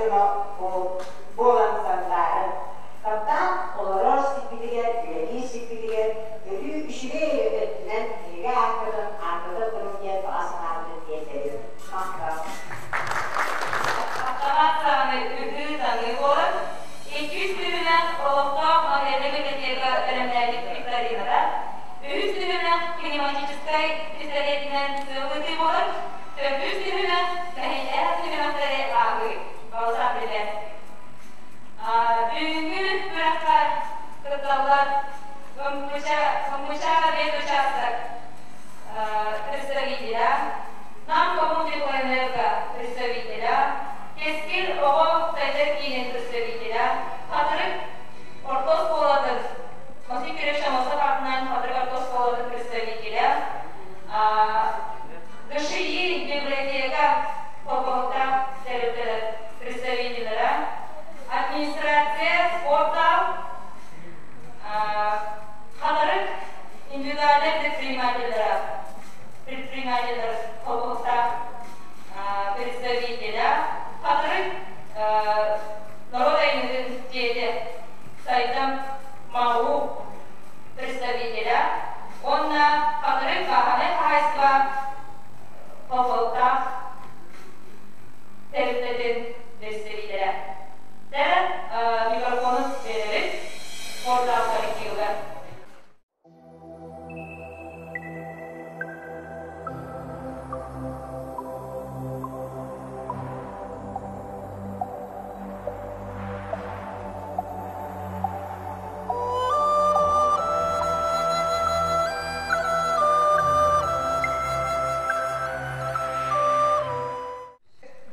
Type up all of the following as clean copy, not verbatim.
дьоно буолан сандаарыҥ. Таптаан олорор сирбитигэр, үлэлиир сирбитигэр өрүү үчүгэй эрэ өттүнэн биһиги ааппытын ааттата туруҥ диэн баҕа санаабытын тиэрдэбит. Махтал. Автомат саҕаны ыһыы-таҥыы буолар. Иккис түһүмэх олохтоох модельнай библиотека бэлэмнээбит викторината. Үһүс түһүмэх кинематическай пистолетинэн сыал ытыы буолар. Төрдүс түһүмэх мэһэйдээх түһүмэхтэри ааҕыы. Балысаан билэр. Бүгүҥҥү күрэххэ кытталлар Мыммыча медучасток представителя, Нам коммунтеплоэнерго представителя, Кэскил оҕо сайдар киинин представителя, Хатырык орто оскуолатын Максим Кириллович Аммосов аатынан Хатырык орто оскуолатын представителя, ДШИ библиотека холбоһуктаах тэрилтэлэр представителлэрэ, администрация, спортзал, Хатырык индивидуальнай предпринимателлэрэ, предпринимателлэр холбоһуктаах представителя, Хатырык норуот айымньытын дьиэтэ Сайдам МАУ представителя уонна Хатырык бааһынай хаһаайыстыба холбоһуктаах тэрилтэтин представителэ. Дэ микрофону биэрэбит спортзал коллективыгар.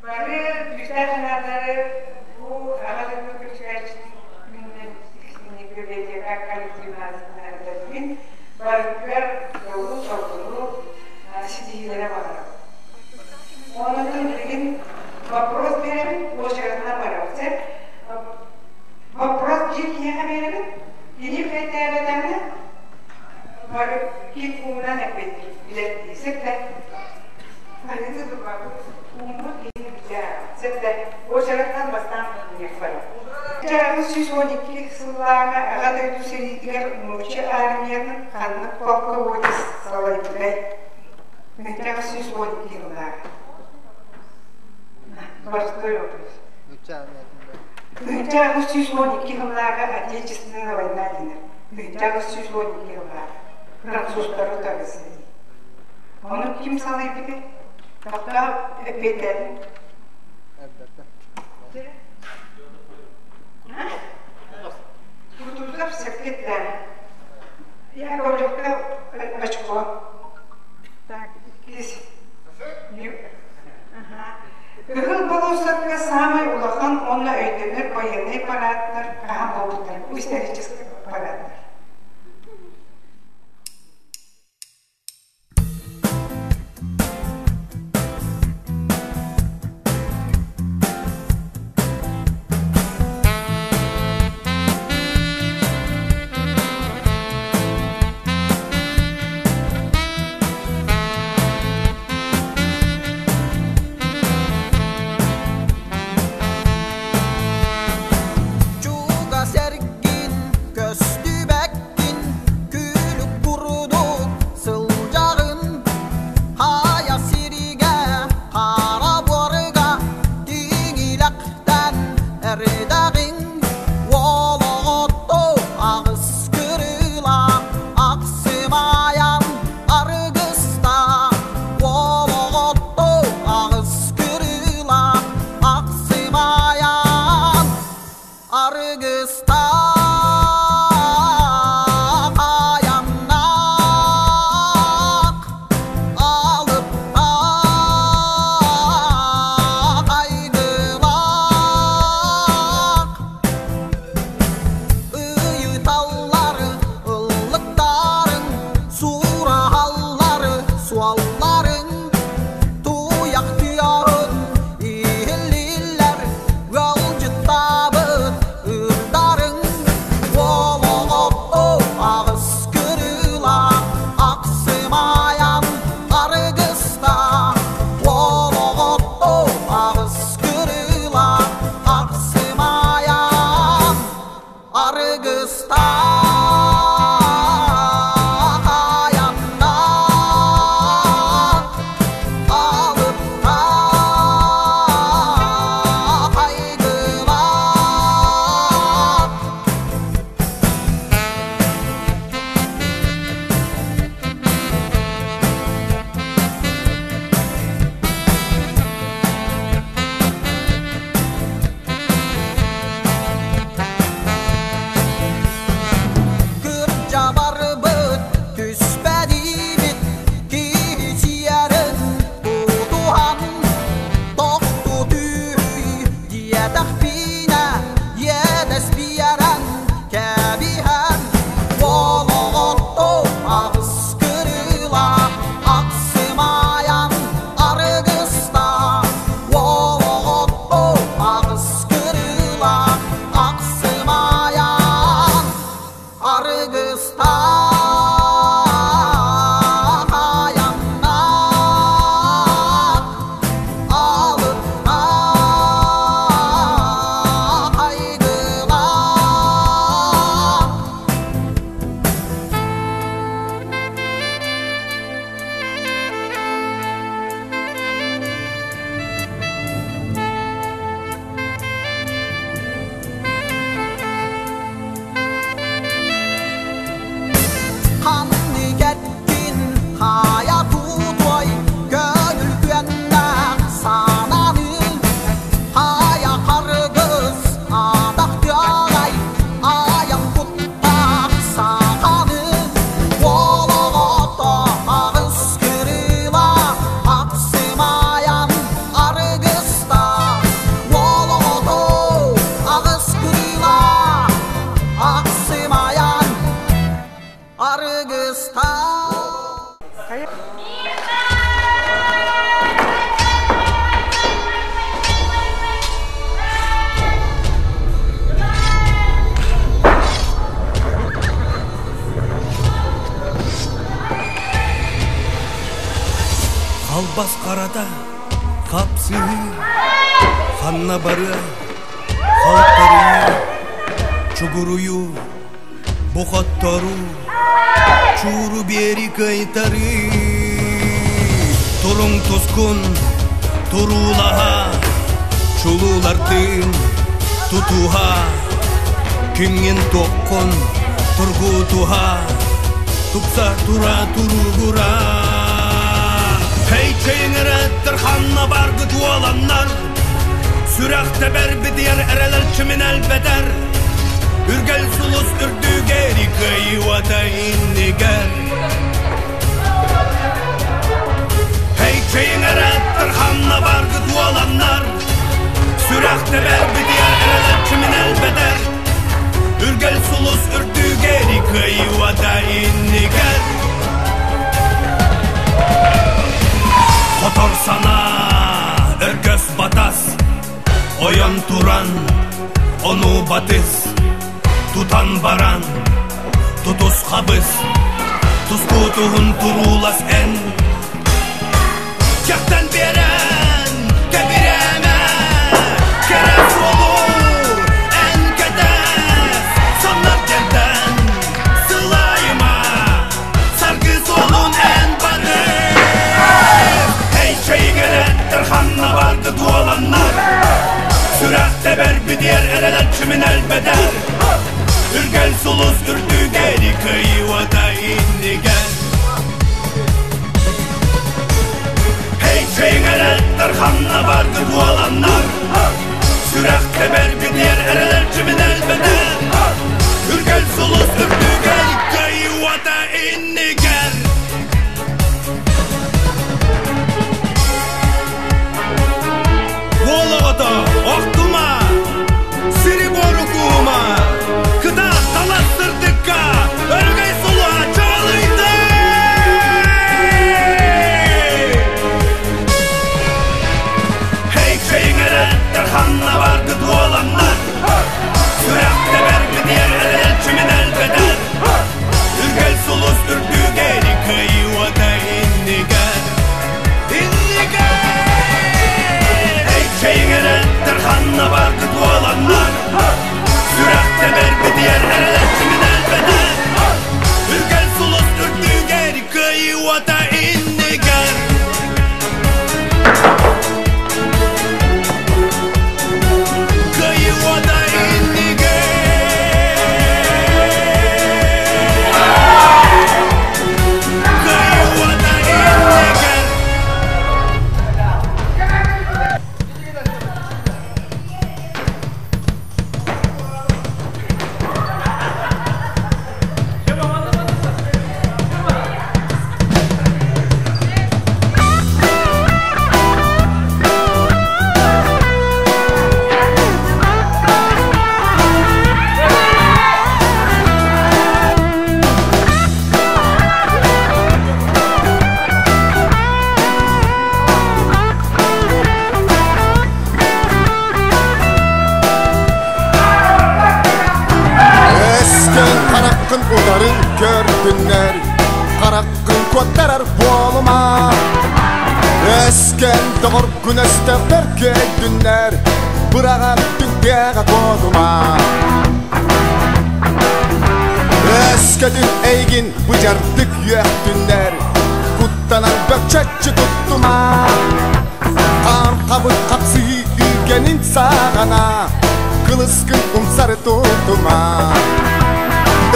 Бары күүстээх санаалары бу Аҕа дойду көрсүһээччитин күнүнэн библиотека коллективын барытыгар дьолу-соргуну, ситиһиилэри баҕарабын. Онон билигин вопрос биэрэбин, уочаратынан барабыт. Сөп? Вопрос биир киһиэхэ биэрэбин, кини эппиэттээбэтэҕинэ бары киин уунан эппиэттиир, билэр Сөп да? Аныгы турбабыт ууммут киһини билэ. Сөп да? Уочараттан бастаан мунньах барар. 212 сыллааҕы Аҕа дойду сэриитигэр нуучча армиятын ханнык полководец салайбытай? 212 сыллааҕы. Простой вопрос. 1812 сыллааҕы Отечественная война диэнэр. 1812 сыллааҕы. Французтары утары сэрии. Ону ким салайбытай? Тохтоо эппиэттээтин. Кутузов сөпкө Я говорю, очко. Так, иккис. Кыһыл болуоссакка саамай улахан уонна өйдөнөр байыаннай парадтар хаһан буолбуттар? Историческай парадтар. Чугас эргин көстүбэккин, күлүк курдук сылдьаҕын. Хайа сиригэ, хара буорга тиҥилэхтэн эрдэҕиҥ. Уолоҕотто аҕыс кырыыла, ахсымайан аргыста. Уолоҕотто аҕыс кырыыла, ахсымайан аргыста. Айаннаах алыптаах айгылаах ыйыталлар ыллыктарын, сураһаллар суолларын, туйах тыаһын иһиллиллэр ыалдьыттаабыт ыырдарын. Диэтэхпинэ иэдэс биэрэн кэбиһэн Олоҕотто аҕыс кырыылаах ахсымайан арыгыстаах Олоҕотто аҕыс кырыылаах ахсымайан арыгыстаах айаннаах алыптаах айгылаах. Ханнык эткин хайа тутуой көңүл күөннээх сананы хайа харгыс атах тыаҕай айан куттаах саханы олоҕото аҕыс кырыыла ахсымайан арыгыста олоҕото аҕыс кырыыла ахсымайан арыгыста. Халбас харата, хапсыһыы, ханна барыа, халтарыйыы, чугуруйуу, бу хотторуу, чууру биэри кыайтарыы. Туруҥ тускун, туруулаһа, чулуулардыын тутуһа, кимҥин туоххун тургутуһа, тупса тура туругура. Хей чэйиҥэрээттэр ханна баргыт уоланнар, сүрэх тэбэр битийэр эрэлэр чимин элбэтэр, үргэл сулус үрдүгэр кыайыата иннигэр. Хей чэйиҥэрээттэр ханна баргыт уоланнар, сүрэх тэбэр битийэр эрэлэр чимин элбэтэр, үргэл сулус үрдүгэр кыайыата иннигэр. Хотор санаа, өргөс батас, ойон туран, ону батыс, тутан баран, тутус хабыс, тускутуһун туруулас эн. Чахтан берен, кэбирээмэ, кэрэ суолу эн кэтэс, соннор дьэрдэн, сылайыма, саргы суолун эн батыс. Эй чэйгэреттер ханна барды туоланнар, сүрэх тэбэр битиэр эрэлэр чимин элбэтэр, үргэл сулус үрдүгэри кыйыата иннигэр. Эй чэйгэреттер ханна барды туоланнар, сүрэх тэбэр битиэр эрэлэр чимин элбэтэр, үргэл сулус үрдүгэри кыйыата иннигэр. Уолоҕото охтума, сири борукуума, кыта талас сырдыкка, өрүгэй сулуһа чаҕылыйды! Хей чэйиҥэрээттэр ханна баргыт уоланнар, Көрдүннэр, хараххын куоттарар буолума. Өскөн доҕоргун өстөөхтөр көйдүннэр, быраҕан түҥтээҕэ куотума. Өскөтүн эйигин быдьардык үөхтүннэр, куттанан бөкчөччү туттума. Хаан хабыт хапсыһыы үүгэнин саҕана, кылыскын умсары тутума.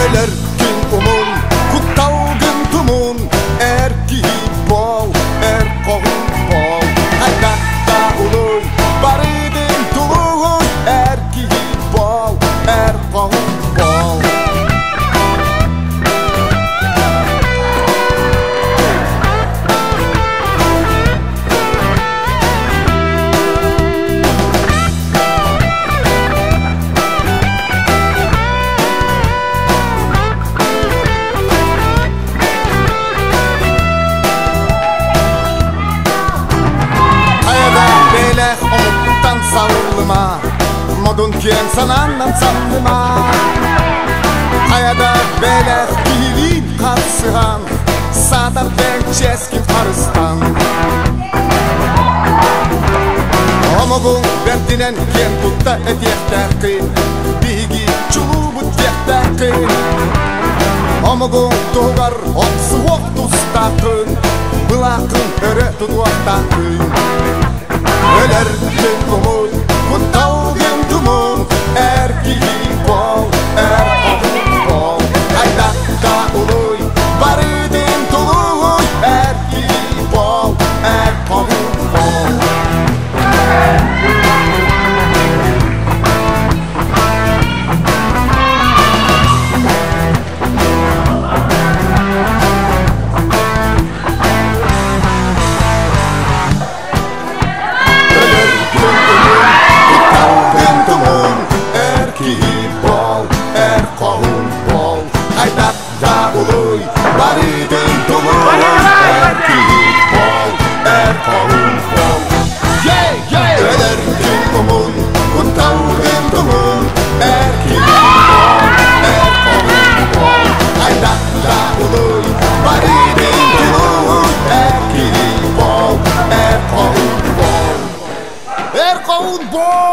Өлөр күн умун, кутталгын тумун, эр киһи буол, эр хоһун буол. Хайдах да улуй, барытын тулуй, эр киһи буол, эр хоһун буол. Хайада бэлэх омуктан саллыма, модун киэн санааннан саллыма. Хайада бэлэх киһилиин харсыһан, саатар бэйэҥ чиэскин харыстан. Омугуҥ бэрдинэн киэн тутта этиэхтээххин, биһиги чулуубут диэхтээххин. Омугуҥ туһугар охсуһуох тустааххын, былааххын өрө тутуохтааххын. Өлөргүн умун, кутталгын тумун, эр киһи буол, эр хоһуун буол. Хайдах да улуй, барытын тулуй, эр киһи буол, эр хоһуун буол. Өлөргүн умун, кутталгын тумун, эр киһи буол, эр хоһуун буол. Хайдах да улуй, барытын тулуй, эр киһи буол, эр хоһуун буол. Өлөргүн умун, кутталгын тумун, эр киһи буол, эр хоһуун буол. Хайдах да улуй, барытын тулуй, эр киһи буол, эр хоһуун буол. Эр хоһуун буол!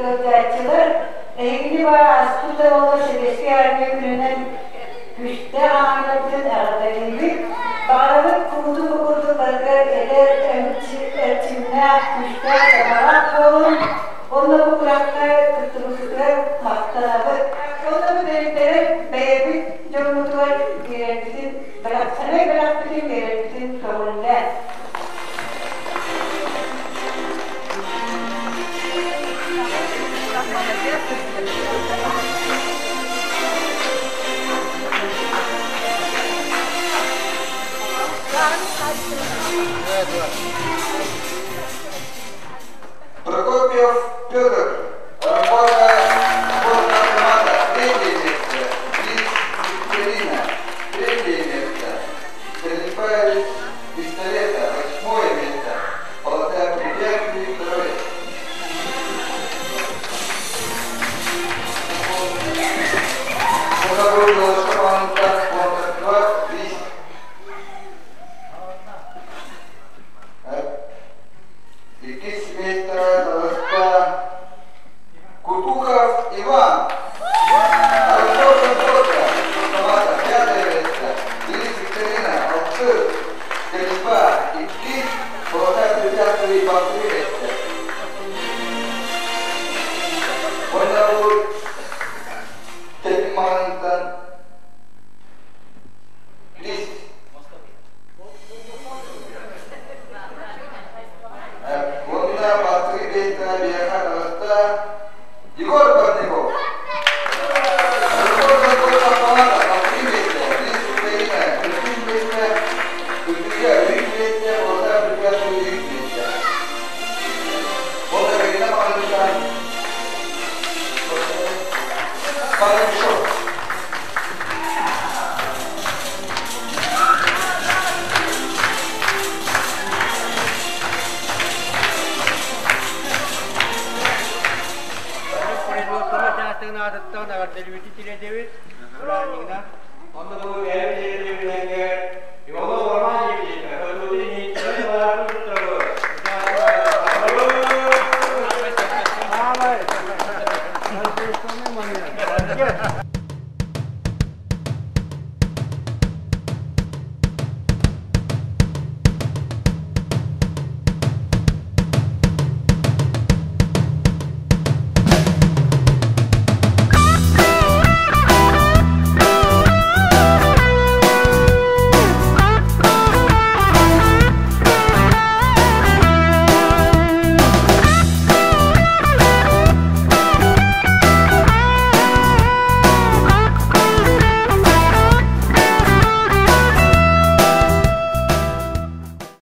Ыалдьааччылар, эһигини ааспыт олоҕу Сэбиэскэй Армия күнүнэн күүстээх аҥаардарбытын эҕэрдэлиибит. Баҕарабыт куруутун бу курдук барытыгар эдэр, эрчимнээх, күүстээх, санаалаах буолун. Уонна бу күрэххэ кыттыбыккытыгар махтанабыт. Уонна бу тэрилтэлэр бэйэбит дьоммутугар биэрэрбитин, сэмэй бэлэхпитин биэрэрбитин көҕүллээн. Прокопьев Петр, Работа спорта команда, третье место. Лиц Екатерина, третье место. Стрельба из пистолета, восьмое место. Полоса препятствий, второе. Иккис миэстэҕэ таҕыста Кутуков Иван. Артур Борка, команда пятое место. Денис Викторина, алтыс. Стрельба иккис, полоса препятствий алтыс место. аатыттан эҕэрдэлиибитин тириэрдэбит. Бырааһынньыгынан. Онно бу бэйэбит.